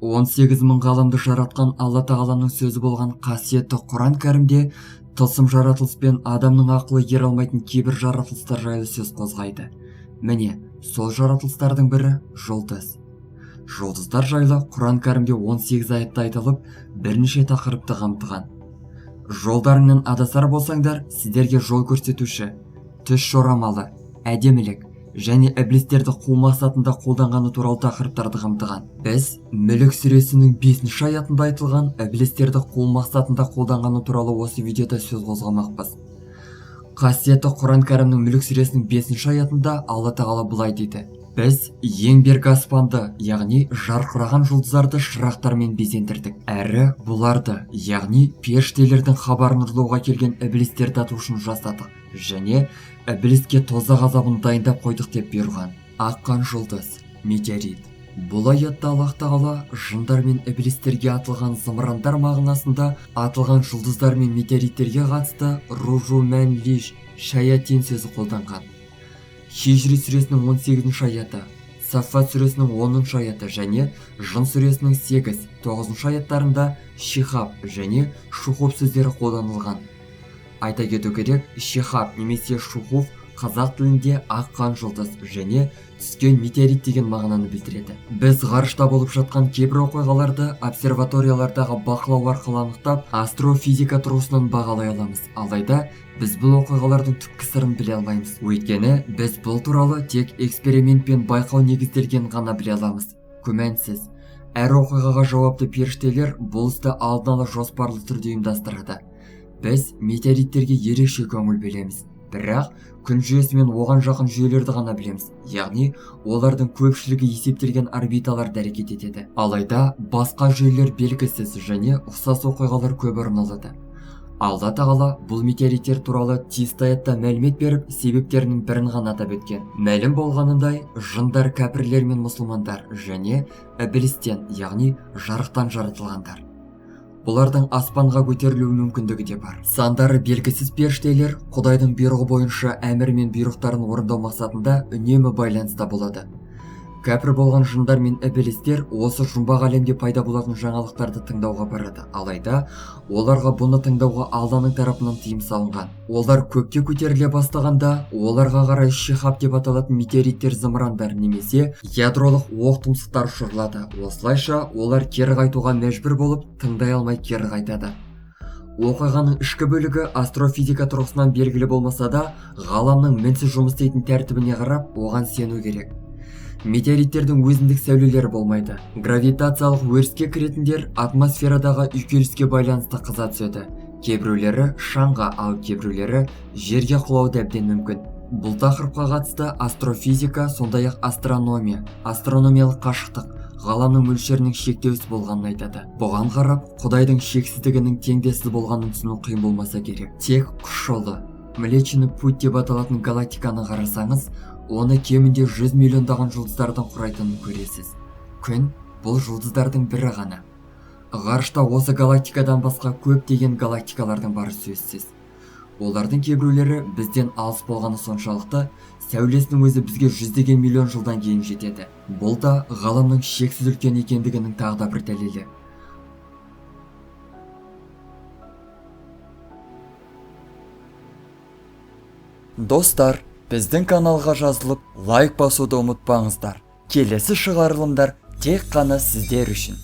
18 мың ғаламды жаратқан Алла Тағаланың сөзі болған қасиетті Құран кәрімде тылсым жаратылыс пен адамның ақылы ере алмайтын кейбір жаратылыстар жайлы сөз қозғайды. Міне, сол жаратылыстардың бірі жұлдыз. Жұлдыздар жайлы Құран кәрімде 18 аятта айтылып, бірнеше тақырыпты қамтыған. Жолдарыңнан адасар болсаңдар, сіздерге жол көрсетуші, түс жорамалы, әдемілік және іблистерді қуу мақсатында қолданғаны туралы тақырыптарды қамтыған. Біз Мүлік сүресінің 5 аятында айтылған іблистерді қуу мақсатында қолданғаны туралы осы видеода сөз қозғамақпыз. Қасиетті Құран кәрімнің Мүлік сүресінің 5 аятында Алла Тағала былай дейді: біз ең бергі аспанды, яғни жарқыраған жұлдыздарды шырақтармен безендірдік. Әрі бұларды, яғни періштелердің хабарын ұрлауға келген іблистерді ату үшін жасадық және іблиске тозақ азабын дайындап қойдық деп бұйырған. Аққан жұлдыз, метеорит. Бұл аятта Аллах Тағала жындар мен іблистерге атылған зымырандар мағынасында атылған жұлдыздар мен метеориттерге қатысты ружу мән лиш шаятин сөзі қолданған. Хижри сүресінің 18 аяты, Саффат сүресінің 10 аяты және Жын сүресінің 8-9 аяттарында шихаб және шухуб сөздері қолданылған. Айта кету керек, шихаб немесе шухуб қазақ тілінде аққан жұлдыз және түскен метеорит деген мағынаны білдіреді. Біз ғарышта болып жатқан кейбір оқиғаларды обсерваториялардағы бақылау арқылы анықтап, астрофизика тұрғысынан бағалай аламыз. Алайда біз бұл оқиғалардың түпкі сырын біле алмаймыз. Өйткені біз бұл туралы тек эксперимент пен байқау негізделген ғана біле аламыз. Күмәнсіз, әр оқиғаға жауапты періштелер бұл істі алдын ала жоспарлы түрде ұйымдастырады. Біз метеориттерге ерекше көңіл бөлеміз. Бірақ күн жүйесі мен оған жақын жүйелерді ғана білеміз. Яғни олардың көпшілігі есептелген орбиталарда әрекет етеді. Алайда басқа жүйелер белгісіз және ұқсас оқиғалар көп орын алады. Алла Тағала бұл метеориттер туралы тиісті аятта мәлімет беріп, себептерінің бірін ғана атап өткен. Мәлім болғанындай, жындар кәпірлер мен мұсылмандар және іблистен, яғни жарықтан жаратылғандар. Бұлардың аспанға көтерілу мүмкіндігі де бар. Сандары белгісіз періштелер Құдайдың бұйрығы бойынша әмір мен бұйрықтарын орындау мақсатында үнемі байланыста болады. Кәпір болған жындар мен ібілістер осы жұмбақ әлемде пайда болатын жаңалықтарды тыңдауға барады. Алайда оларға бұны тыңдауға Алланың тарапынан тыйым салынған. Олар көкке көтеріле бастағанда, оларға қарай шихаб деп аталатын метеориттер, зымырандар немесе ядролық оқ тұмсықтар ұшырылады. Осылайша олар кері қайтуға мәжбүр болып, тыңдай алмай кері қайтады. Оқиғаның ішкі бөлігі астрофизика тұрғысынан белгілі болмаса да, ғаламның мінсіз жұмыс істейтін тәртібіне қарап, оған сену керек. Метеориттердің өзіндік сәулелері болмайды. Гравитациялық өріске кіретіндер атмосферадағы үйкеліске байланысты қыза түседі. Кейбіреулері шаңға, ал кейбіреулері жерге құлауы да әбден мүмкін. Бұл тақырыпқа қатысты астрофизика, сондай-ақ астрономия, астрономиялық қашықтық, ғаламның мөлшерінің шектеусіз болғанын айтады. Бұған қарап, Құдайдың шексіздігінің теңдессіз болғанын түсіну қиын болмаса керек. Тек құс жолы, Млечный путь деп аталатын галактиканы қарасаңыз, оны кемінде 100 миллиондаған жұлдыздардың құрайтынын көресіз. Күн бұл жұлдыздардың бірі ғана. Ғарышта осы галактикадан басқа көптеген галактикалардың бары сөзсіз. Олардың кейбіреулері бізден алыс болғаны соншалықты, сәулесінің өзі бізге жүздеген миллион жылдан кейін жетеді. Бұл да ғаламның шексіз үлкен екендігінің тағы да бір дәлелі. Достар, біздің каналға жазылып, лайк басуды ұмытпаңыздар. Келесі шығарылымдар тек қана сіздер үшін.